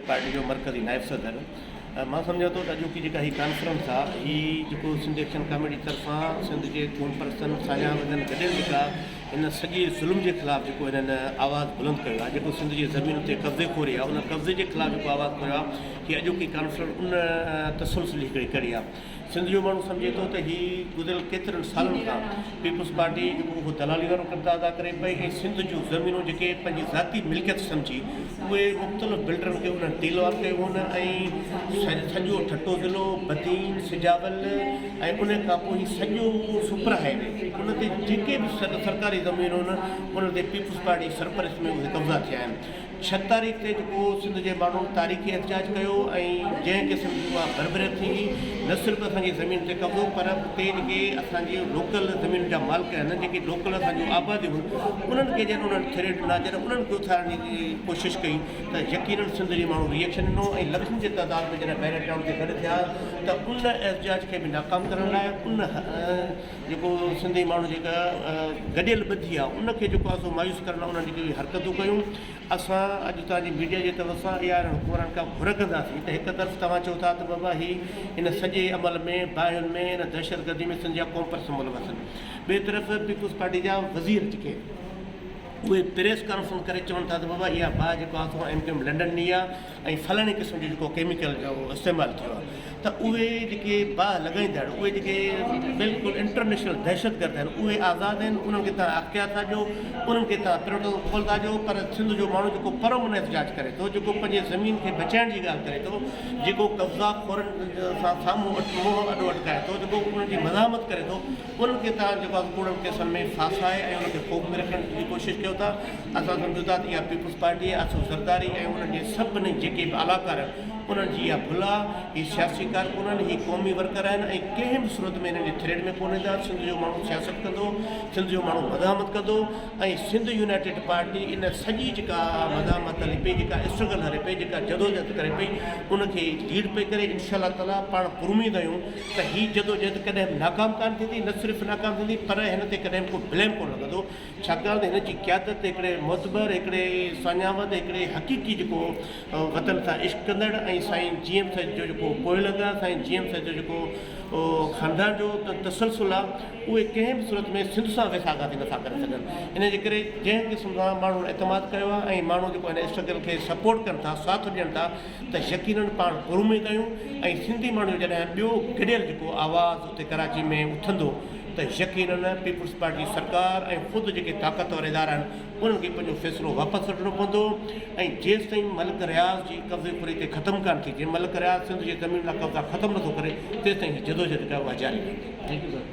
Party جو مرڪزي نائب صدر مان سمجهان ٿو ته اڄوڪي جيڪا هي ڪانفرنس آ هي جيڪو سنڌ ايڪشن ڪاميٽي طرفان سنڌ جي قوم پرستن ساڃاهه وندن گڏيل جيڪا هن سڄي ظلم جي خلاف جيڪو هنن آواز بلند ڪيو آ جيڪو سنڌ جي زمين تي قبضي خوري آ ان قبضي جي خلاف جيڪو آواز ڪيو آ هي اڄوڪي ڪانفرنس ان تسلسل جي هڪڙي ڪڙي آ. سنڌ جو ماڻهو سمجهي ٿو ته هي گذريل ڪيترن سالن کان پيپلز پارٽي جيڪو اهو دلالي وارو ڪردار ادا ڪري پئي ۽ سنڌ جون زمينون جيڪي پنهنجي ذاتي ملڪيت سمجهي اهي مختلف بلڊرن کي انهن ڊيل آن ڪيون هن ۽ سڄو ٺٽو ضلعو بدين سجاول ۽ ان کان پوء هي سڄو سپر هاء وي ان تي جيڪي به سرڪاري زمينون آهن انهن تي پيپلز پارٽي سرپرست ۾ اهي قبضا ٿيا آهن. ڇهه تاريخ تي جيڪو سنڌ جي ماڻهن تاريخي احتجاج ڪيو ۽ جنهن قسم جي اها بربريت ٿي هئي نه صرف اسان جي زمين تي قبضو پر اتي جيڪي اسان جي لوڪل زمين جا مالڪ آهن جيڪي لوڪل اسان جون آباديون هن انهن کي جڏهن انهن ٿريٽ ڏنا جڏهن انهن کي اٿارڻ جي ڪوشش ڪئي ته يقينن سنڌ جي ماڻهن ريئڪشن ڏنو ۽ لکن جي تعداد ۾ جڏهن بحريا ٽائون تي گڏ ٿيا ته ان احتجاج کي به ناڪام ڪرڻ لاء ان جيڪو سنڌي ماڻهو جيڪا گڏيل ٻڌي آهي ان کي جيڪو آهي سو مايوس ڪرڻ لاء انهن جيڪي حرڪتون ڪيون اسان اڄ توهان جي ميڊيا جي طرف سان اها انهن حڪمرانن کان گهر ڪنداسين ته هڪ طرف توهان چئو ٿا ته بابا هي ان سڄي عمل ۾ باهين ۾ ان دهشتگردي ۾ سنڌ جا قومپرست ملوث آهن ٻئي طرف پيپلز پارٽي جا وزير جيڪي اهي پريس ڪانفرنس ڪري چون ٿا ته بابا اها باهه جيڪو آهي سو ايم ڪيو ايم لنڊن ڏني آهي ۽ فلاڻي قسم جو جيڪو ڪيميڪل جو استعمال ٿيو آهي ته اهي جيڪي باهه لڳائيندڙ اهي جيڪي بلڪل انٽرنيشنل دهشتگرد آهن اهي آزاد آهن انهن کي توهان اختيار ٿا ڏيو انهن کي توهان پروٽوڪول ٿا ڏيو پر سنڌ جو ماڻهو جيڪو پرامن احتجاج ڪري ٿو جيڪو پنهنجي زمين کي بچائڻ جي ڳالهه ڪري ٿو جيڪو قبضا خورن سان سامهون منهن اڏو اٽڪائي ٿو جيڪو انهن جي مزاحمت ڪري ٿو انهن کي توهان جيڪو آهي ڪوڙن ڪيسن ۾ ڦاسائي ۽ انهن کي خوف ۾ رکڻ جي ڪوشش ڪيو ٿا. اسان سمجهون ٿا ته اها پيپلز پارٽي، آصف زرداري ۽ انهن جي سڀني جيڪي به علاقار آهن انهن جي اها ڀل آهي. هي سياسي ڪارڪن آهن، هي قومي ورڪر آهن ۽ ڪنهن به صورت ۾ انهن جي ٿريڊ ۾ ڪونه ايندا. سنڌ جو ماڻهو سياست ڪندو، سنڌ جو ماڻهو مزاحمت ڪندو ۽ سنڌ يونائيٽيڊ پارٽي ان سڄي جيڪا مزاحمت هلي پئي، جيڪا اسٽرگل هلي پئي، جيڪا جدوجهد ڪري پئي ان کي ليڊ پئي ڪري. انشاء الله تعاليٰ پاڻ پراميد آهيون. ته هي جدوجهد ڪڏهن به ناڪام ڪانه ٿيندي، نه صرف ناڪام ٿيندي پر هن تي ڪڏهن به ڪو بليم ڪونه لڳندو، ڇاڪاڻ ته هن جي قيادت هڪڙي معتبر، هڪڙي ساڃاهوند، هڪڙي حقيقي جيڪو وطن سان عشق ڪندڙ ۽ سائين جي ايم سيد جو جيڪو پوئلڳ آهي، سائين جي ايم سيد جو جيڪو خاندان جو تسلسل آهي، اهي ڪنهن به صورت ۾ سنڌ سان ويساهگهاتي نٿا ڪري سگهن. ان جي ڪري جنهن قسم سان ماڻهن اعتماد ڪيو آهي ۽ ماڻهو جيڪو هن اسٽرگل کي سپورٽ ڪن ٿا، ساٿ ڏين ٿا، ته يقينن پاڻ پراميد آهيون ۽ سنڌي ماڻهن جو جڏهن ٻيو گڏيل جيڪو آواز اتي ڪراچي ۾ اٿندو ته يقينن پيپلز پارٽي جي سرڪار ۽ خود جيڪي طاقتور ادارا آهن انهن کي پنهنجو فيصلو واپس وٺڻو پوندو ۽ جيستائين ملڪ رياض جي قبضي خوري تي ختم ڪانه ٿي جي ملڪ رياض سنڌ جي زمين تان قبضا ختم نٿو ڪري تيستائين هي جدوجهد جيڪا اها جاري رهندي.